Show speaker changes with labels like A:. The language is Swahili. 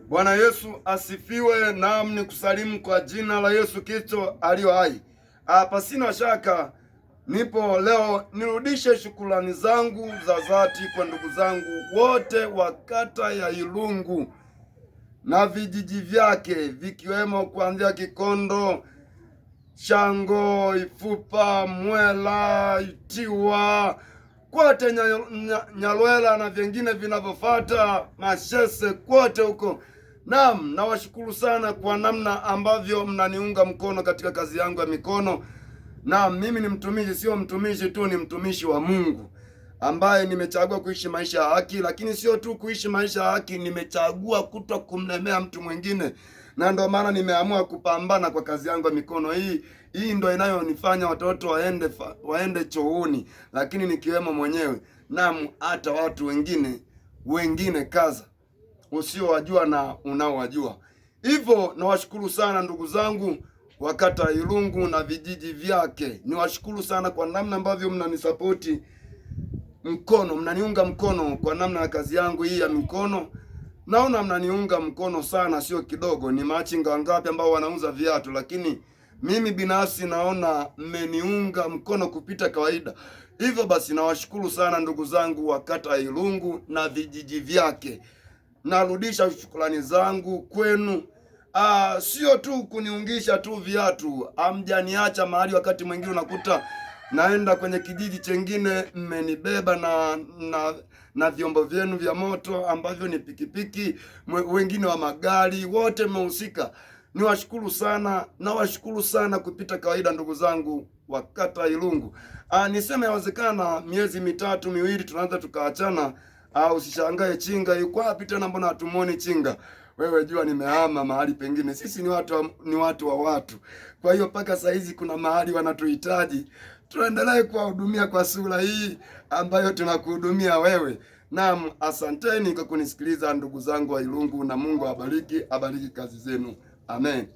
A: Bwana Yesu asifiwe. Naam, ni kusalimu kwa jina la Yesu Kristo aliyo hai. Pasina shaka nipo leo nirudishe shukrani zangu za dhati kwa ndugu zangu wote wa kata ya Ilungu na vijiji vyake vikiwemo kuanzia Kikondo, Shango, Ifupa, Mwela, Itiwa, kote Nyalwela na vyengine vinavyofuata Mashese, kote huko. Naam, nawashukuru sana kwa namna ambavyo mnaniunga mkono katika kazi yangu ya mikono. Naam, mimi ni mtumishi, sio mtumishi tu, ni mtumishi wa Mungu ambaye nimechagua kuishi maisha ya haki, lakini sio tu kuishi maisha ya haki, nimechagua kuto kumlemea mtu mwingine, na ndio maana nimeamua kupambana kwa kazi yangu ya mikono hii. Hii ndio inayonifanya watoto waende chooni, lakini nikiwemo mwenyewe. Naam, hata watu wengine kaza usiowajua na unaowajua. Hivyo nawashukuru sana ndugu zangu wa kata Ilungu na vijiji vyake, niwashukuru sana kwa namna ambavyo mnanisapoti mkono, mnaniunga mkono kwa namna ya kazi yangu hii ya mikono. Naona mnaniunga mkono sana, sio kidogo. Ni machinga wangapi ambao wanauza viatu, lakini mimi binafsi naona mmeniunga mkono kupita kawaida. Hivyo basi nawashukuru sana ndugu zangu wa kata Ilungu na vijiji vyake. Narudisha shukrani zangu kwenu. Sio tu kuniungisha tu viatu, hamjaniacha mahali. Wakati mwingine unakuta naenda kwenye kijiji chengine, mmenibeba na vyombo vyenu vya moto ambavyo ni pikipiki, wengine wa magari, wote mmehusika. Niwashukuru sana, nawashukuru sana kupita kawaida ndugu zangu wa kata Ilungu. Niseme yawezekana miezi mitatu miwili tunaanza tukaachana. Usishangae Chinga yuko wapi tena, mbona hatumuoni Chinga? Wewe jua nimehama mahali pengine. Sisi ni watu wa watu. Kwa hiyo mpaka saa hizi kuna mahali wanatuhitaji, tuendelee kuwahudumia kwa sura hii ambayo tunakuhudumia wewe. Naam, asanteni kwa kunisikiliza ndugu zangu wa Ilungu, na Mungu awabariki, abariki kazi zenu. Amen.